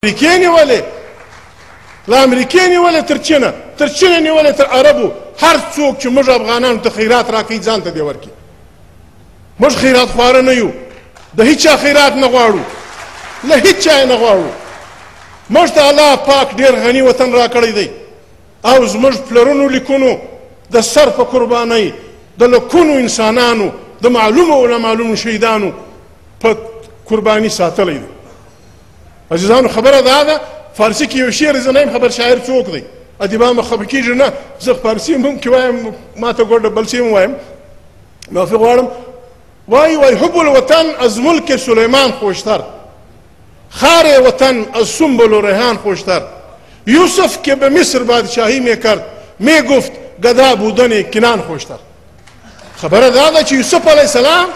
امریکې نیولې، له امریکې نیولې تر چینه، تر چینه نیولې تر عربو، هر څوک چې موږ افغانانو ته خیرات راکوي ځان ته دې ورکړي. موږ خیرات خواره نه یو، د هیچا خیرات نه غواړو، له هیچا یې نه غواړو. موږ ته الله پاک ډېر غني وطن راکړی دی او زموږ پلرونو لیکونو د سر په قربانۍ د لکونو انسانانو د معلومو او نامعلومو شهیدانو په قرباني ساتلی دی. عزیزانو خبره دا ده، فارسي کې یو شعر، زه نه یم خبر شاعر څوک دی، ادیبان به خفه کېږي نه، زه فارسي هم کې وایم، ما ته ګوډه بل څه هم وایم، معافي غواړم. وایي وایي حب الوطن از ملک سلیمان خوشتر، خار وطن از سنبل و ریحان خوشتر، یوسف که به مصر بادشاهی میکرد میگفت ګدا بودن کنان خوشتر. خبره دا ده چې یوسف علیه السلام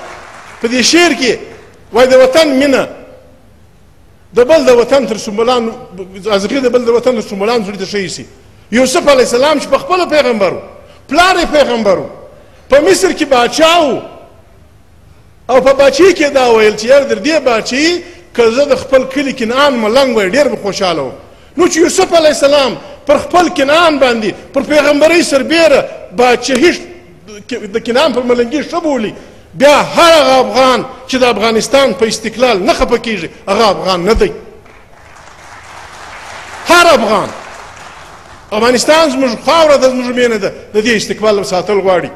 په دې شعر کې وایي د وطن مینه د بل د وطن تر سنبلان، ازغي د بل د وطن تر سنبلان سړي ته ښه ایسي. یوسف علیه السلام چې په خپله پیغمبر و، پلار یې پیغمبر و، په مصر کې باچا و، او په باچهي کې دا ویل چې یاره در دې باچهي که زه د خپل کلي کنعان ملنګ وای ډېر به خوشحاله وم. نو چې یوسف علیه السلام پر خپل کنعان باندې پر پیغمبرۍ سربېره باچهي د کنعان پر ملنګي ښه بولي، بیا هر هغه افغان چې د افغانستان په استقلال نه خفه کېږي هغه افغان نه دی. هر افغان، افغانستان زموږ خاوره ده، زموږ مینه ده، د دې استقلال ساتل غواړي.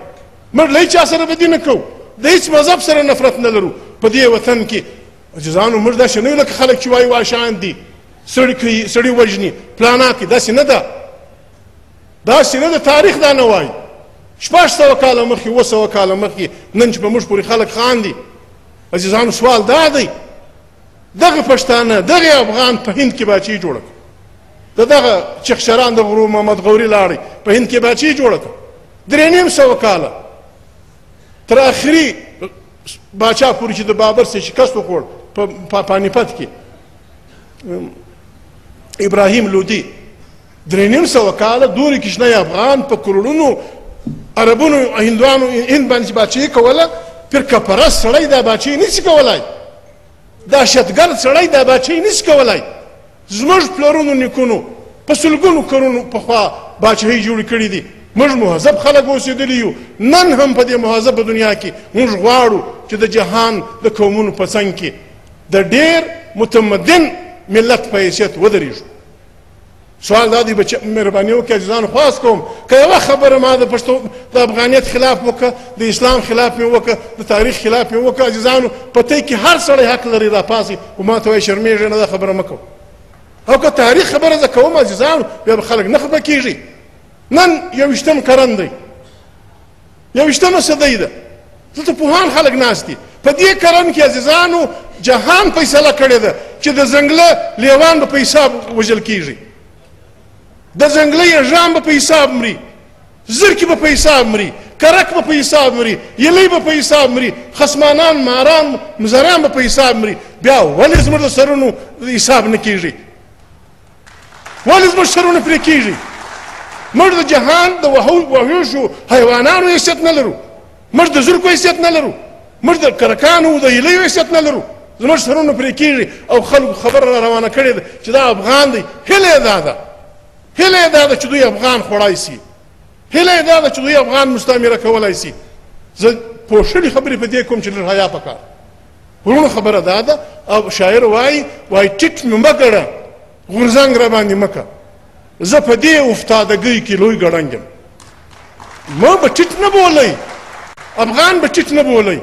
موږ له هیچا سره بدي نه کوو، د هیڅ مذهب سره نفرت نه لرو په دې وطن کې. عزیزانو موږ داسې نه یو لکه خلک چې وایي واشان دي، سړي کوي، سړي وژني، پلانا کوي، داسې نه ده، داسې نه ده. تاریخ دا نه وایي. 600 کاله مخکې، 700 کاله مخکې، نن چې په موږ پورې خلک خاندي. عزیزانو سوال دا دی، دغه پښتانه، دغه افغان په هند کې باچهي جوړه کړه، د دغه چخشران د غرو محمد غوري لاړی په هند کې باچهي جوړه کړه، 350 کاله تر اخري باچا پورې چې د بابر څخه شکست وخوړ په پانیپت کې، ابراهیم لودي، 350 کاله دورې کوچنی افغان په کروړونو عربونو هندوانو هند باندې چې باچهي کوله، پرکه پرست سړی دا باچهي نشي کولای، دهشتګرد سړی دا باچهي نشي کولای. زموږ پلرونو نیکونو په سلګونو کلونو پخوا باچهي جوړې کړې دي. موږ مهذب خلک اوسېدلي یو، نن هم په دې مهذبه دنیا کې موږ غواړو چې د جهان د قومونو په څنګ کې د ډېر متمدن ملت په حیثیت ودرېږو. سوال دا دی، بچ مهرباني وکړئ عزیزانو، خواست کوم که یوه خبره ما د پښتو د افغانیت خلاف وکړه، د اسلام خلاف مې وکړه، د تاریخ خلاف مې وکړه، عزیزانو په تی کې هر سړی حق لري راپاڅي خو ما ته وایي شرمېږئ نه، دا خبره مه کوه. او که تاریخ خبره زه کوم عزیزانو، بیا به خلک نه خفه کېږي. نن 21 قرن دی، 21 صدۍ ده، دلته پوهان خلک ناست دي. په دې قرن کې عزیزانو جهان فیصله کړې ده چې د ځنګله لیوان به په حساب وژل کېږي، د ځنګله یژان به په حساب مري، زرکې به په حساب مري، کرک به په حساب مري، یلۍ به په حساب مري، خصمانان، ماران، مزران به په حساب مري. بیا ولې زموږ د سرونو حساب نه کېږي؟ ولې زموږ سرونه پرې کېږي؟ موږ د جهان د وحوشو حیوانانو حیثیت نه لرو، موږ د زرکو حیثیت نه لرو، موږ د کرکانو د هیلیو حیثیت نه لرو. زموږ سرونه پرې کېږي او خلکو خبره را روانه کړې ده چې دا افغان دی. هیله یې دا ده، هیله یې دا ده چې دوی افغان خوړای سي، هیله یې دا ده چې دوی افغان مستعمره کولای سي. زه پوښلې خبرې په دې کوم چې لږ حیا پکار. وروڼو خبره دا ده، او شاعر وایي، وایي ټیټ مې مه ګڼه، غورځنګ را باندې مه کړه، زه په دې افتادګۍ کې لوی ګړنګ یم. ما به ټیټ نه بولئ، افغان به ټیټ نه بولئ.